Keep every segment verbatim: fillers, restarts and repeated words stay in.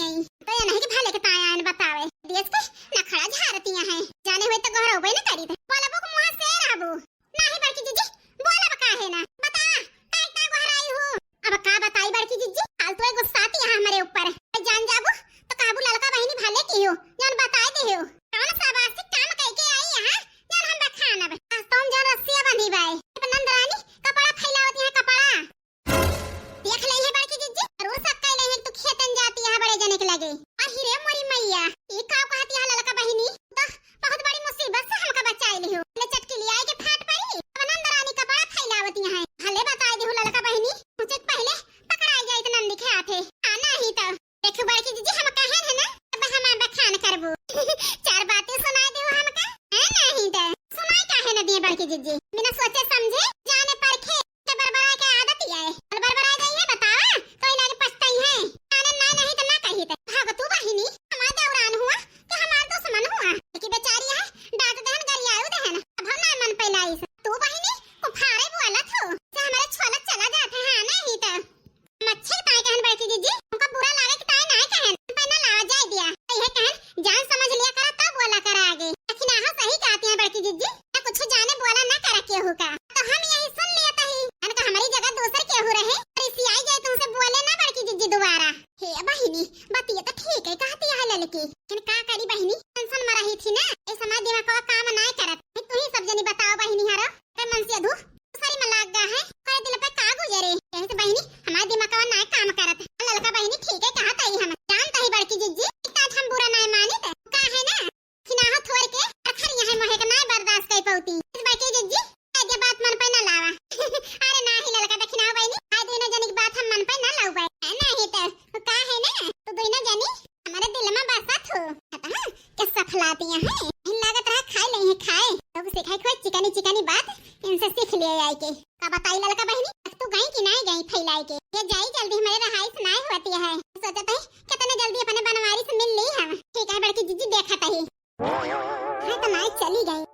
गई। तो ये नहीं कि भले के ताया आयन बतावे। देश के नखड़ा झारतिया हैं। जाने हुए तो गोहरउबे न करी थे। बोलबो को मुँह से रहबो। नाही बड़की जिज्जी, बोलब काहे ना? बता, काहे का गोहराई हो? अब का बताई बड़की जिज्जी, फालतू है गुस्साती है हमरे ऊपर। जान जाबो तो कहबो ललका बहिनी भले की हो, जौन बताए दे हो। कौन साबासी काम कह के आई यहाँ, जौन हम बखानब। आज तो हम जौन रस्सिया बंधी बाए। अब नंद रानी कपड़ा फैलावत यहाँ कपड़ा। देख ले है बड़की जिज्जी, जरूर शक कर ले है कि तू खेतन जाती है बड़े जने के लगे। अहि रे मोरी मैया, ई का कहती है ललका बहिनी? तो बहुत बड़ी मुसीबत से हमका बचाई लिहो। ले चटकी लियाई के फाट पड़ी, अब नंद रानी कपड़ा फैलावती है। भले बताई दिहो ललका बहिनी, मुझे पहले पकड़ाई जाई तो नंदी के हाथे। हाँ, नहीं तो। देखो बड़की जिज्जी, हम कहे हैं ना, अब हम बखान करबो। चार बातें सुनाई दिहो हमका, है नहीं तो। सुनाई काहे न दिए बड़की जिज्जी? बिना सोचे समझे, जाने परखे, के बरबराए के आदत ही है। और बरबराए गई है, बतावा, कोई लागे पछताई है। जाने ना नहीं तो ना कही थे। भाग तू बहिनी, हमार दौरान हुआ कि हमार दुश्मन हुआ? कि बेचारी है, डांट देहन, गरियाऊ देहन, अब हम ना मन पे लाई से। तू बहिनी, कुफारे बोलत हो, से हमारे छोलत चला जाते हैं, नहीं तो। मच्छर ताई कहन बड़की जिज्जी, हमका बुरा लागे कि ताई नाय कहन, पे ना लावा जाए दिया। तो यह कहन, जान समझ लिया करा तब बोला करा आगे। लेकिन आहो सही कहती हैं बड़की जिज्जी, ना कुछ जाने बोला ना करा केहू का। तो हम यही सुन लिया तही, अनका हमारी जगह दूसर केहू रहे, और इसी आई जाए तुमसे बोले ना बड़की जिज्जी दोबारा। हे बहिनी, बतिया तो ठीक है कहती है ललकी, लेकिन का करी बहिनी, टेंशन में रही थी ना, इस हमारे दिमाग का काम नाय करत। तू ही सब जनी बताओ बहिनी हरो, ते मन से अधू सारी में लाग गा है, करे दिल पे का गुजरे। यही से बहिनी, हमार दिमागवा नाय काम करत। ललका बहिनी ठीक है कहत आई हम। जानत ही बड़की जिज्जी, इतना हम बुरा नाय मानित। का है ना, खिनाहो थोर के, अखर यहाँ मोहे के नाय बर्दाश्त कर पौती। इस बड़की जिज्जी, ये बात मन पे ना लावा। अरे नाही ललका, देखी ना बहिनी, आए दोनों जनी की बात हम मन पे ना लाऊ बे। नहीं तो, तो का है ना, तो दोनों जनी हमारे दिल में बसा थू। पता है, क्या सफलाती हैं? इन लागत रहा खाए नहीं है खाए। तो सिखाई खोए चिकनी चिकनी बात, इनसे सीख लिए आई के। का बताई ललका बहिनी, अब तू गई कि नाय गई फैलाई के? ये जाई जल्दी, हमारे रहाई से नाय होती है। सोचत है, कितने जल्दी अपने बनवारी से मिल ली हम। ठीक है बड़की जिज्जी, देखत ही। हाँ तो नाय चली गई।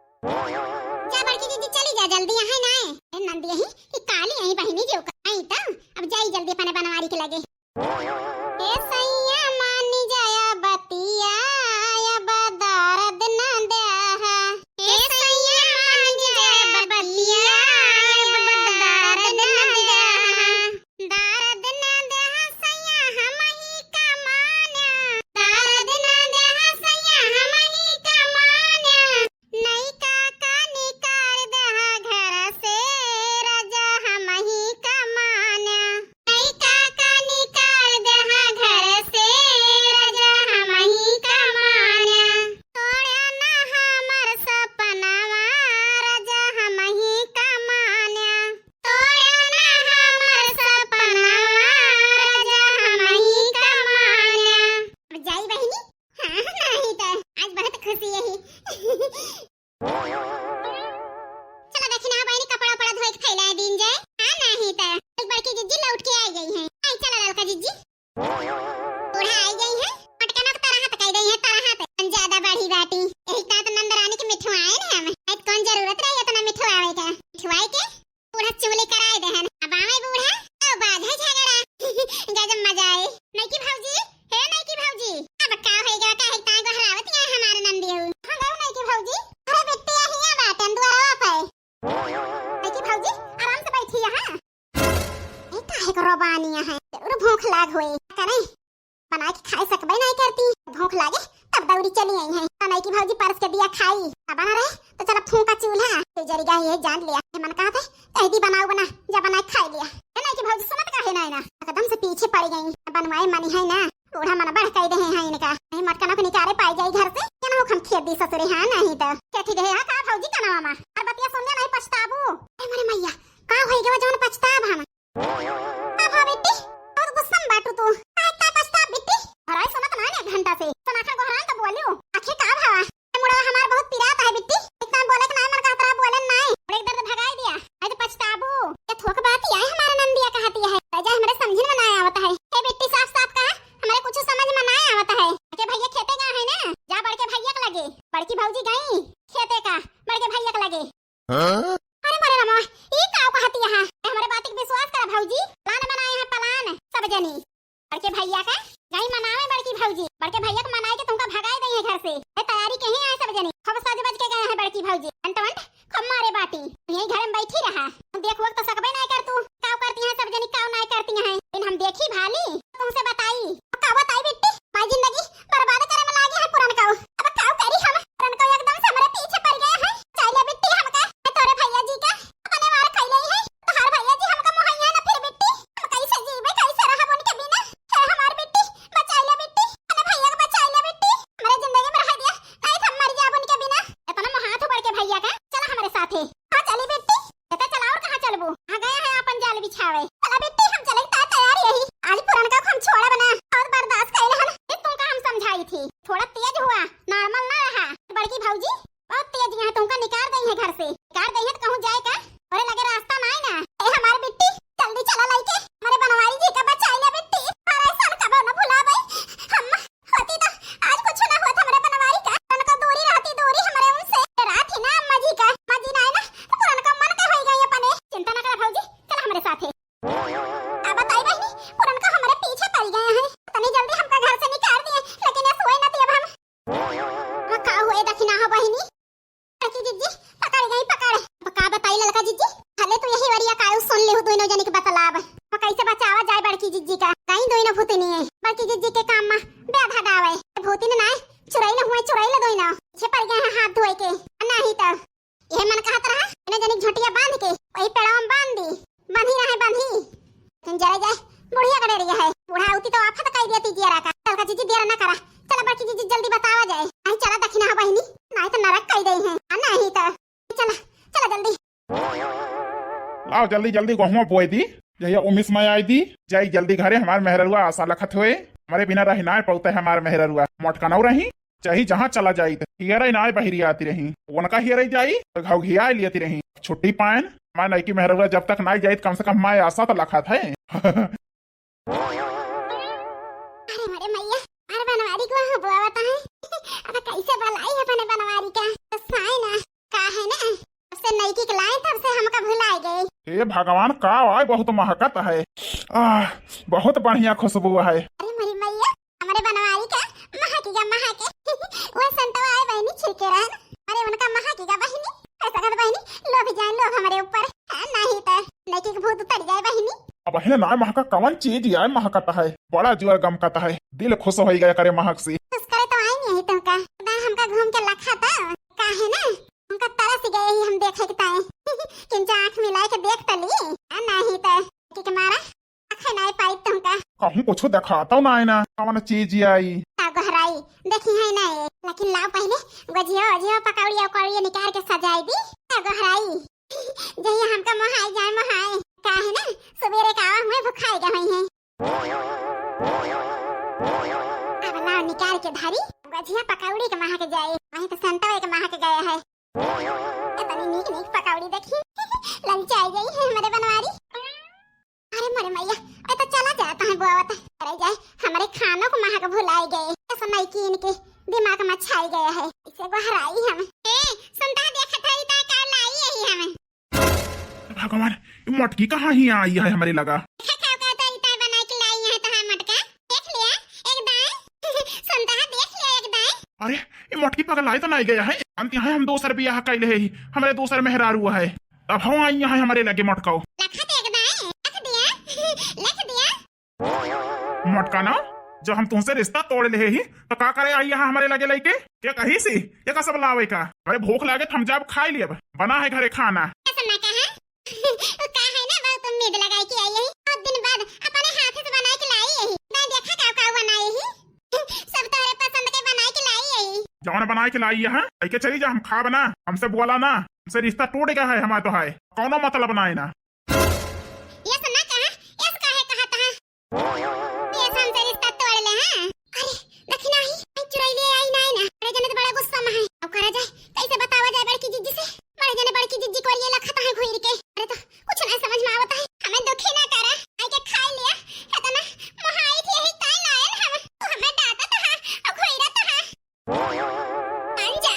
जा बड़की जिज्जी चली जा जल्दी, यहाँ नाय। ए नंदी यही कि काली यही बहिनी जो आई तो अब जाई जल्दी अपने बनवारी के लगे। ए सैया मानी जाया बतिया, अब दर्द न देहा। ए सैया मानी जाया बतिया, अब दर्द न देहा। दर्द न देहा सैया हमही कमाना, दर्द न देहा सैया हमही कमाना। नैका का निकाल देहा घर से, राजा हमही कमाना। नैका का निकाल देहा घर से, राजा हमही कमाना। तोड़ा ना हमर सपनवा, राजा हमही कमाना। तोड़ा ना हमर सपनवा, राजा हमही कमाना। अब जाई बहिनी, हाँ, नहीं तो आज बहुत खुशी यही। चला देखी ना बहिनी, कपड़ा उपड़ा धोए के फैलाए दीन जाए। हाँ, नहीं तो एक बड़की जिज्जी लौट के आई गई हैं। आई चला ललका जिज्जी। बूढ़ा आई गई हैं, पटकना के तरह हाथ कह गई हैं, तरह हाथ। हम ज्यादा बढ़ी बाटी। यही तात नंद रानी के मिठुआए ना हम। आई कौन जरूरत रही इतना मिठुआवे का? मिठुआए के पूरा चुगली कराए देहन। अब आवे बूढ़ा, तो बाधे झगड़ा। गजब मजा आए। नैकी भौजी, हे नैकी भौजी, अब का होई गवा, काहे ताई गोहरावत यहाँ हमारे नंदी हो? हाँ गौ नैकी भौजी, अरे बिट्टी यही बाटन दुआरवा पे। नैकी भौजी, आराम से बैठी यहाँ। ए काहे को रोबानी है? जरूर भूख लाग होई। करे बनाए के खाए सकबे नहीं करती। भूख लागे तब दौड़ी चली आई है। नैकी भौजी परस के दिया खाई। अब बना रहे तो चला फूंका चूल्हा। तो जरी गा ये जान लिया। ये मन कहा थे, कह दी बनाओ बना, जा बनाए खाई लिया। ये नैकी भौजी सुनत काहे ना है ना? एकदम से पीछे पड़ गई। बनवाए मनी है ना, बूढ़ा मन बढ़ कह दे हैं इनका। नहीं मटकना को निकारे पाई जाई घर से। क्या ना हो हम खेत दी ससुरे, हाँ नहीं तो। क्या ठीक है, हाँ का भौजी का नाम मामा? और बतिया सुन ले नहीं पछताबू। ए मोरे मैया, का होई गवा जौन पछताब हम? का भा बिट्टी, बहुत गुस्सा में बाटू तू। काहे का पछताब बिट्टी? अरे सुनत ना एक घंटा से। सनाखा गोहरान तो बोलियो। आखिर का भावा? मुड़वा हमार बहुत पिरात है बिट्टी। इतना बोले के नाय मन कहत रहा, बोले नाय। बड़े दर्द भगाई दिया। आज पछताबू। ये थोक बात ही आए हमारे नंदिया कहती है। राजा हमरे समझिन में नाय आवत है। ए बिट्टी साफ साफ कहा, हमरे कुछ समझ में नाय आवत है। के भैया खेते गा है ना? जा बड़के भैया के लगे। बड़की भौजी गई खेते का, बड़के भैया के लगे। हाँ? अरे मोरे रामा, ई का कहती है? ए, हमरे बात के विश्वास कर भौजी। प्लान बनाए हैं प्लान, सब जनी। बड़के भैया का गई मनावे बड़की भौजी, अंट वंट खूब मारे बाटी। यही घर में बैठी रहा, देख वक्त सकबे नाय कर तू। काव करती हैं सब जनी, काव नाय करती हैं। इन हम देखी भाली, तुमसे बताई। काव बताई बिट्टी? माई जिंदगी बर्बाद करे में लागे है पुरनकऊ। अब काव करी हम? पुरनकऊ एकदम से हमरे पीछे पड़ गए हैं। चाहिए बिट्टी हमका, तोरे भैया जी का अपने मार खइले ही है। तोहार भैया जी हमका मोहइया ना फिर बिट्टी। हम कैसे जीबे, कैसे रहब उनके बिना? हे हमार बिट्टी, बचाई ले बिट्टी, अपने भैया के बचाई ले बिट्टी। हमरे जिंदगी में रह दिया, नहीं तो हम मर जाब उनके बिना। इतना मुँह हाथ बढ़ के भैया का, चला हमरे साथे। हाँ चली बिट्टी, इतना चला और कहाँ चलबू? हाँ गया है अपन जाल बिछावे। चला बिट्टी हम चले, ता तैयार यही। आज पुरनका को हम छोड़ब ना, बहुत बर्दाश्त कैले हन। ये तुमका हम समझाई थी, थोड़ा तेज हुआ, normal ना रहा। बड़की भौजी बहुत तेज यहाँ, तुमका निकाल दई है घर से, निकाल दई है तो कहूँ जाए का? अरे लगे रास्ता ना है ना। ए हमार बिट्टी, जल्दी चला लइके हमरे बनवारी जी का बचाई ले बिट्टी। अरे सन कबो न भुलावे। हम होती तो आज कुछ ना होत हमरे बनवारी का। उनको दूरी रहती, दूरी हमरे उनसे। रात ही ना अम्मा जी का, अम्मा जी ना है ना, तो पुरनका मन का होई गई अपने। चिंता ना कर भौजी, चल हमरे साथे। अब बताई बहिनी, पुरनका हमरे पीछे पड़ गए हैं। तनी जल्दी हमका घर से निकाल दिए, लेकिन ये सोए न दिए अब हम। अब का हुए दखिना हो बहिनी? बड़की जिज्जी, पकड़ गई, पकड़। अब का बताई ललका जिज्जी, भले तू यही वरिया कायू सुन लेहू दोनों जनी के बतलाब। अब कैसे बचावा जाए बड़की जिज्जी का? गई दोनों भूतनी है। बड़की जिज्जी के काम में ब्याधा डावे। भूतनी ना है, चुड़ैल हुए, चुड़ैल दोनों। पीछे पड़ गए हैं हाथ धोए के। नहीं तो ये मन कहत रहा, इन्हें जनिक झोंटिया बांध के वही पेड़वा में बांध दी, बांधी रहे बांधी। लेकिन जरे जाए, बुढ़िया का डेरिया है, बूढ़ा होती तो आफत कई देती जियरा का। चल का जीजी देर ना करा, चला बड़की जीजी जल्दी बतावा जाए। आई चला दखिना हो बहिनी, नाई तो नरक कई दे हैं, आ नहीं तो चला, चला जल्दी। लाओ जल्दी जल्दी गहुआ बोए दी, जहिया उमिस में आई दी, जाई जल्दी घरे, हमार मेहररुआ आसा लखत हुए, हमारे बिना रही ना पौते हमार मेहररुआ, मोटका नौ रही। चाहे जहाँ चला जाइत, हियरे नाय बहिरी आती रही। उनका हियरे जाई, तो घाव घिया लियती रही। छुट्टी पाएन, हमार नईकी मेहररुआ जब तक नाय जाइत, कम से कम हमार आसा तो लखत है। अरे मोरे मैया, अरे बनवारी को वहाँ बुआवत है। अब कैसे बुलाई अपने बनवारी का? तो साए ना, का है ना? तब से नईकी के लाए, तब से हमका भुलाए गए। हे भगवान, का आय, बहुत महकत है। आह, बहुत बढ़िया खुशबू है। अरे मोरे मैया, हमरे बनवारी का महकी गा महके। वह संतवा आए बहिनी छिड़के रहन। अरे उनका महकी गा बहिनी। ऐसा कर बहिनी, लोभ जाए लोभ हमरे ऊपर। हाँ, नहीं तो नईकी के भूत उतर जाए बहिनी। अब है ना महका कवन चीज यार महकत है। बड़ा जोर गमकत है। दिल खुश हो गया करे महक से। खुश करे तो आई नहीं तुमका। ना हमका घूम के लखा था। का है ना? हमका तरस गए ही हम देखे के ताए। किंचा आँख मिलाए के देख तली। हाँ, नहीं तो नईकी के मारा आँखें नाय पाई तुमका। कहूँ कुछ देखाता ना है ना, कवन चीज आई। का गहराई देखी है ना ये, लेकिन लाओ पहले गजिया वजिया पकौड़िया उकौड़िया निकाल के सजाई दी। का गहराई जहिया हमका मोहाई जाए मोहाई, का है ना, सुबेरे का आवा हुए भुखाई गए हैं। अब लाओ निकाल के धारी, गजिया पकौड़ी के महक जाए, वहीं तो संतवे के महक गए है। इतनी नीक नीक पकौड़ी देखी, ललचाई गई है हमारे बनवारी। अरे मोरे मैया, ए तो चला जाता है बुआवत। अरे जाए, हमारे खानों को महक भुलाई गए। ऐसा नईकी इनके दिमाग में छाई गया है। इसे बहराई हम। ए, सुनता देखत है, इता का लाई यही हम। भगवान, ये मटकी कहाँ ही आई है हमारे लगा? देखा खाओ का तो इता बना के लाई है तो हम मटका। देख लिया, एक दाएं। सुनता है, देख लिया एक दाएं। अरे, ये मटकी पगलाई तो नहीं गया है। जानती है हम दोसर बियाह कैले है, हमारे दोसर मेहरारू है। अब हम आई यहाँ हमारे लगे मटकाओ। लखा देख दाएं, लख दिया, लख दिया। मटका ना, जब हम तुमसे रिश्ता तोड़ ले ही, तो का करे आई यहाँ हमारे लगे लइके? क्या कही सी? ये का सब लावे का? अरे भूख लागे तो हम जाब खाई लियब, बना है घरे खाना। ऐसा ना कहा। वो का है ना, बहुत उम्मीद लगाई के आई है। बहुत दिन बाद अपने हाथ से बना के लाई है। मैं देखा का का बनाई है। सब तोहरे पसंद के बनाई के लाई है। जवन बनाई के लाई है, लइके चली जा, हम खाब ना, हमसे बोला ना, हमसे रिश्ता टूट गया है, हमारे तो है, कौनो मतलब ना है ना। ये सुना कहा, ये काहे कहा तहा? ये हमसे रिश्ता तोड़ ले, हाँ? अरे, दखिना ही, आई चुराई ले आई ना, आई ना। अरे, जने तो बड़ा गुस्सा में है। अब करा जाए, कैसे बतावा जाए बड़की जिज्जी से? बड़े जने बड़की जिज्जी को ये लखत है घुइर के। अरे, तो कुछ ना समझ में आवत है। हमें दुखी ना करा, आई के खाई लिया। इतना मोहाई थी, यही ताई ना आयल हम। तू हमें डांटत हा, और घुइरत हा। मान जा,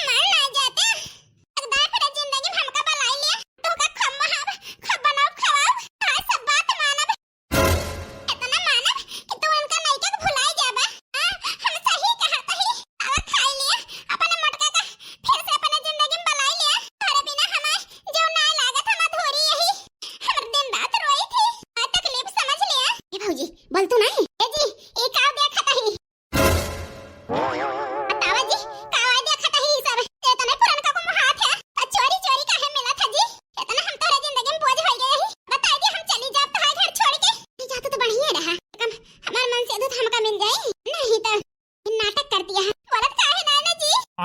मान ना जाते। एक दाई फिर जिंदगी में हमका बलाई लिया। तू का खम महाब, खम बनाओ, खवाओ। ताई सब बात मानब। इतना मानब कि तू उनका नइके के भुलाई जाबा। हाँ, हम सही कहत ही। अब खाई लिया, अपने मटका का फिर से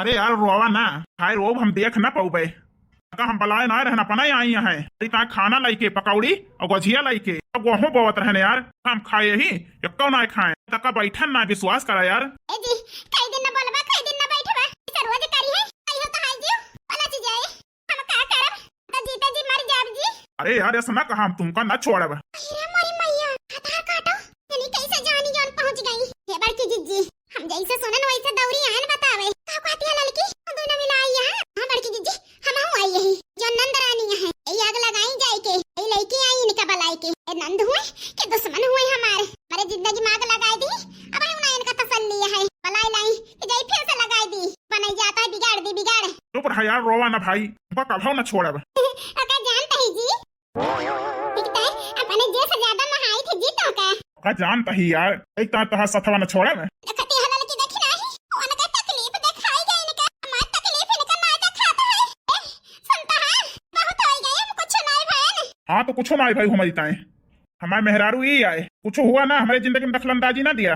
ए यार, रोवा ना, खाए रोब हम देख ना पउबे। का हम बलाए ना रहन, अपना ही आई हैं। अरे ता खाना लाइके, पकौड़ी और गझिया लाइके, अब वहू बोवत रहन यार, हम खाए ही, एको ना खाए, तका बैठन ना, विश्वास करा यार। ए जी, कई दिन न बोलबा, कई दिन न बैठबा, इसे रोज करी है, कहियो तो हाय जियो, पलच जाए, हम का करब, तो जीते जी मर जाब जी। अरे यार, ऐसा ना कहा, हम तुमका ना छोड़ब। अरे मोरी मैया, हथार काटो, यानी कैसे जानी जान पहुंच गई। हे बड़की जिज्जी, हम जैसे सुनन वैसे दौरी आयन बतावे। का कहती है लड़की? हम दोनों मिला आई है। हाँ बड़की जिज्जी, हम हूँ आई यही, जो नंद रानी है। ए आग लगाई जाए के, ए लइके आई इनका बलाए के। ए नंद हुए के दुश्मन हुए हमारे, हमारे जिंदगी में आग लगाई दी। अब हम ना इनका तसल्ली है, बलाई लाई कि जाई फिर से लगाई दी, बनाई जाता है बिगाड़ दी बिगाड़। चुप रहा यार, रोवा ना भाई, तुमका कभो ना छोड़ब। ओका जानत ही जी, दिखता है, अपने जे से ज्यादा महाई थे जी तो का। का जानत ही यार, एक ता तहा सथवा न छोड़ब। देखती है लड़की देखी नाही, उनका तकलीफ दिखाई गई इनका, हमार तकलीफ इनका ना दिखाता है। ए, सुनता है, बहुत हो गए, हम कुछ नहीं भयन। हाँ तो कुछ नहीं भाई, हमारी ताए, हमारे मेहरारू ही आए, कुछ हुआ ना, हमारे जिंदगी में दखलंदाजी ना दिया।